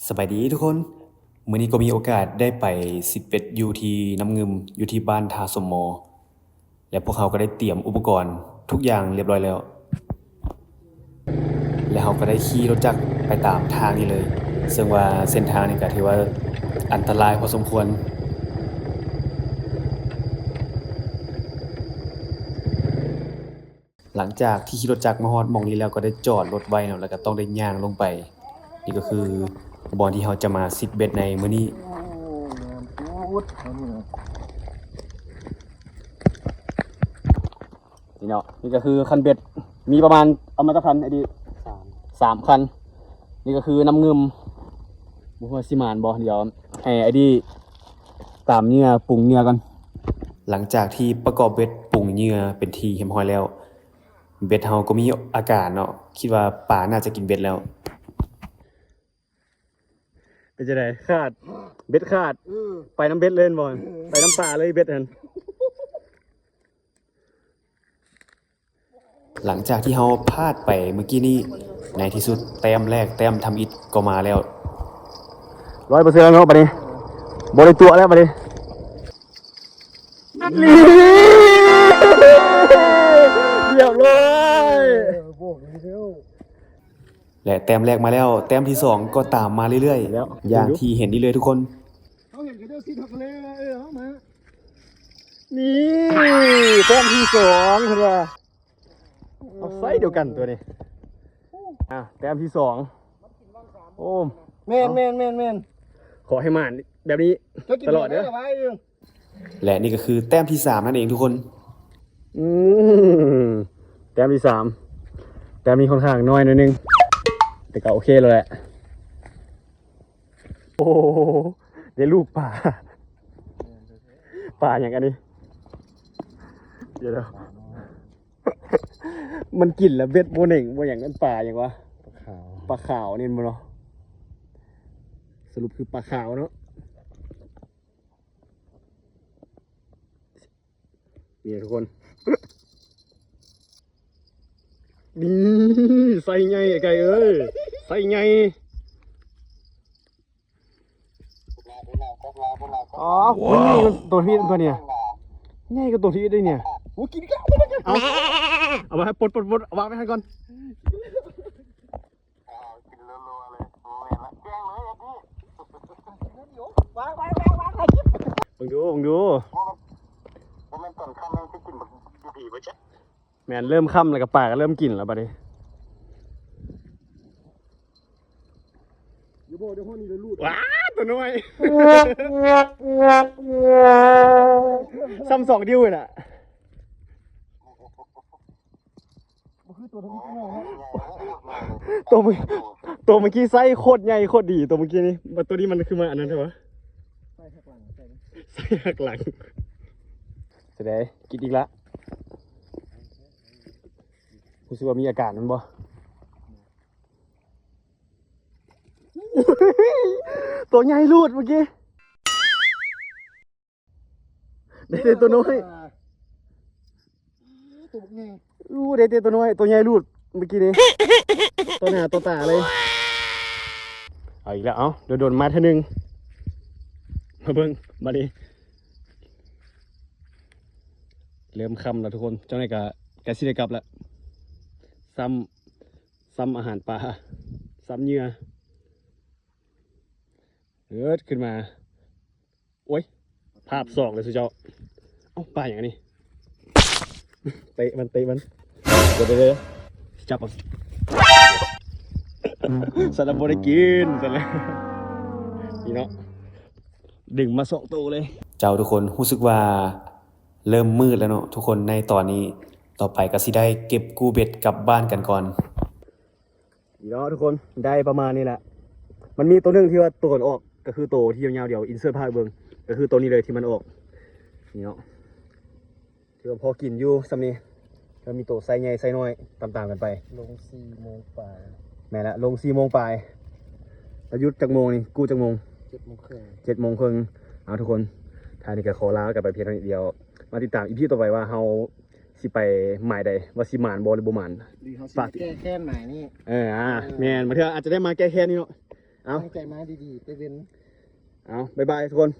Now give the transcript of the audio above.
ສະບາຍດີທຸກຄົນ, ມື້ນີ້ກໍມີໂອກາດໄດ້ໄປຊິດເບັດຢູ່ທີ່ນ້ຳງື່ມ ຢູ່ທີ່ບ້ານທ່າສົມມໍ ແລະ ພວກເຮົາກໍໄດ້ຕຽມອຸປະກອນທຸກຢ່າງລຽບຮ້ອຍແລ້ວ ແລະ ເຮົາກໍໄດ້ຂີ່ລົດຈັກໄປຕາມທາງນີ້ເລີຍ, ເຊິ່ງວ່າເສັ້ນທາງນີ້ກໍຖືວ່າອັນຕະລາຍພໍສົມຄວນ. ຫຼັງຈາກທີ່ຂີ່ລົດຈັກມາຮອດໝ່ອງນີ້ແລ້ວ ກໍໄດ້ຈອດລົດໄວ້ເນາະ ແລ້ວກໍຕ້ອງໄດ້ຍ່າງລົງໄປ. ນີ້ກໍຄືບ່ອນທີ່ເຮົາຈະມາຊິດເບັດໃນມື້ນີ້. ນີ້ເນາະ ນີ້ກໍຄືຄັນເບັດ ມີປະມານ ເອົາມາຈັກຄັນໄອ້ດີ? ສາມ ສາມຄັນ. ນີ້ກໍຄືນ້ຳງື່ມ ບໍ່ຮູ້ວ່າຊິໝານບໍ່? ດຽວໃຫ້ໄອ້ດີຕາມເຫຍື່ອ ປຸງເຫຍື່ອກ່ອນ. ຫຼັງຈາກທີ່ປະກອບເບັດ ປຸງເຫຍື່ອເປັນທີ່ຮຽບຮ້ອຍແລ້ວ ເບັດເຮົາກໍມີອາການເນາະ, ຄິດວ່າປາໜ້າຈະກິນເບັດແລ້ວ. ເປັນຈັ່ງໃດ? ຂາດ ເບັດຂາດ. ເອີ ໄປນຳເບັດເລີຍແມ່ນບໍ່? ເອີ ໄປນຳປາເລີຍເບັດຫັ້ນ. ຫຼັງຈາກທີ່ເຮົາພາດໄປເມື່ອກີ້ນີ້ ໃນທີ່ສຸດແຕ້ມແລກ ແຕ້ມທຳອິດກໍມາແລ້ວ. ຮ້ອຍເປີເຊັນແລ້ວເນາະ ບາດນີ້ ບໍ່ໄດ້ຕົວະແລ້ວບາດນີ້. ນີ້ ຮຽບຮ້ອຍ ເອີ ບວກອີກແລ້ວ. ແລະ ແຕ້ມແລກມາແລ້ວ ແຕ້ມທີສອງກໍຕາມມາເລື້ອຍໆ ແລ້ວ ຢ່າງທີ່ເຫັນນີ້ເລີຍທຸກຄົນ. ເຮົາເຫັນເຂົາເຈົ້າຊິດຮອດທະເລແລ້ວ ເອີ ເຮົາມາ. ນີ້ ແຕ້ມທີສອງ ເພິ່ນວ່າ ເອົາໄຊດຽວກັນຕົວນີ້. ອ່າ ແຕ້ມທີສອງ. ໂອ້ ແມ່ນໆໆໆ ຂໍໃຫ້ໝານແບບນີ້ຕະຫຼອດເດີ. ແລະ ນີ້ກໍຄືແຕ້ມທີສາມນັ້ນເອງທຸກຄົນ. ອືມ ແຕ້ມທີສາມ ແຕ້ມນີ້ຄ່ອນຂ້າງນ້ອຍໜ້ອຍໜຶ່ງ ແຕ່ກໍໂອເຄແລ້ວແຫຼະ. ໂອ້ ໄດ້ລູກປາ ປາຫຍັງອັນນີ້? ດຽວ ມັນກິນແລ້ວເບັດບໍ່ເໜັງບໍ່ຫຍັງ ມັນປາຫຍັງວະ? ປາຂາວ ປາຂາວນີ້ແມ່ນບໍ່ເນາະ? ສະຫຼຸບຄືປາຂາວເນາະ. ນີ້ທຸກຄົນ ນີ້ ໄຊໃຫຍ່ ໄອ້ໄກ່ເອີຍ ໄຊໃຫຍ່. ອໍ ມັນໃຫຍ່ກວ່າໂຕທີ່ອື່ນຕົວນີ້ ໃຫຍ່ກວ່າໂຕທີ່ອື່ນເດ້ນີ້. ໂອ້ ກິນອີກແລ້ວ ເອົາ ເອົາມາໃຫ້ປົດໆໆ ວາງໄວ້ໃຫ້ກ່ອນ. ເອົາ ກິນລັວໆເລີຍ ບໍ່ແມ່ນລະ ແຈ້ງເລີຍ ເບິ່ງດູ ເບິ່ງດູ ບໍ່ແມ່ນ ບໍ່ແມ່ນຕອນຄ່ຳມັນຊິກິນບັກດີບໍ່ຈັກ. ແມ່ນ ເລີ່ມຄ່ຳແລ້ວກໍປາກໍເລີ່ມກິນແລ້ວບັດນີ້. ຢ່າບອກເດີ ຮອດນີ້ລະລູດ ວ້າ ຕົວນ້ອຍ ສ່ຳສອງນິ້ວນະ. ບໍ່ຄືຕົວທຳອິດເນາະ ຕົວເມື່ອ ຕົວເມື່ອກີ້ໄຊໂຄດໃຫຍ່ໂຄດດີ ຕົວເມື່ອກີ້ນີ້ ບັດຕົວນີ້ມັນຄືມາອັນນັ້ນແທ້ວະ ໄຊຫັກຫຼັງ ໄຊຫັກຫຼັງ. ສະແດງກິນອີກລະ ຮູ້ສຶກວ່າມີອາການແມ່ນບໍ່? ຕົວໃຫຍ່ຫຼູດເມື່ອກີ້. ໄດ້ແຕ່ຕົວນ້ອຍ ໂອ້ ຕົວບັກໃຫຍ່ ໂອ້ ໄດ້ແຕ່ຕົວນ້ອຍ ຕົວໃຫຍ່ຫຼູດເມື່ອກີ້ນີ້ ຕໍ່ໜ້າຕໍ່ຕາເລີຍ. ເອົາອີກແລ້ວ ເອົາ ດົນໆມາເທື່ອໜຶ່ງ ມາເບິ່ງບາດນີ້. ເລີ່ມຄ່ຳແລ້ວທຸກຄົນ ຈັ່ງໃດກໍໃກ້ຊິໄດ້ກັບແລ້ວ ຊ້ຳ ຊ້ຳອາຫານປາ ຊ້ຳເຫຍື່ອ ເອີດ ຂຶ້ນມາ. ໂອ້ຍ ພາບສອງເລີຍຊຸເຈົ້າ. ເອົ້າ ປາຫຍັງອັນນີ້? ເຕະມັນ ເຕະມັນ. ເດີໆໆ ຈັບເອົາ. ສັດລະບໍ່ໄດ້ກິນ ສັດລະ. ນີ້ເນາະ ດຶງມາສອງໂຕເລີຍ. ເຈົ້າ ທຸກຄົນ ຮູ້ສຶກວ່າເລີ່ມມືດແລ້ວເນາະທຸກຄົນ ໃນຕອນນີ້. ຕໍ່ໄປກໍຊິໄດ້ເກັບກູ້ເບັດກັບບ້ານກັນກ່ອນ. ນີ້ເນາະທຸກຄົນ ໄດ້ປະມານນີ້ແຫຼະ. ມັນມີໂຕໜຶ່ງທີ່ວ່າໂຕນອອກ ກໍຄືໂຕທີ່ຍາວໆ ດຽວອິນເສີດພາບໃຫ້ເບິ່ງ ກໍຄືໂຕນີ້ເລີຍທີ່ມັນອອກ. ນີ້ເນາະ ຖືວ່າພໍກິນຢູ່ສ່ຳນີ້ ກໍມີໂຕໄຊໃຫຍ່ໄຊນ້ອຍຕາມໆກັນໄປ. ລົງສີ່ໂມງປາຍ. ແມ່ນລະ ລົງສີ່ໂມງປາຍ. ແລ້ວຢຸດຈັກໂມງນີ້? ກູ້ຈັກໂມງ? ເຈັດໂມງເຄິ່ງ. ເຈັດໂມງເຄິ່ງ. ເອົາ ທຸກຄົນ ທ້າຍນີ້ກໍຂໍລາກັນໄປພຽງເທົ່ານີ້. ດຽວມາຕິດຕາມອີພີຕໍ່ໄປວ່າເຮົາ ຊິໄປໝາຍໃດ ວ່າຊິໝານບໍ່ ຫຼືບໍ່ໝານ. ຫຼືເຮົາຊິມາແກ້ແຄ້ນໝາຍນີ້. ເອີ ອ່າ ເອີ ແມ່ນ ບາງເທື່ອອາດຈະໄດ້ມາແກ້ແຄ້ນນີ້ເນາະ. ເອົາ ຕັ້ງໃຈມາດີໆ ໄປເວັນ ເອົາ ບາຍບາຍທຸກຄົນ.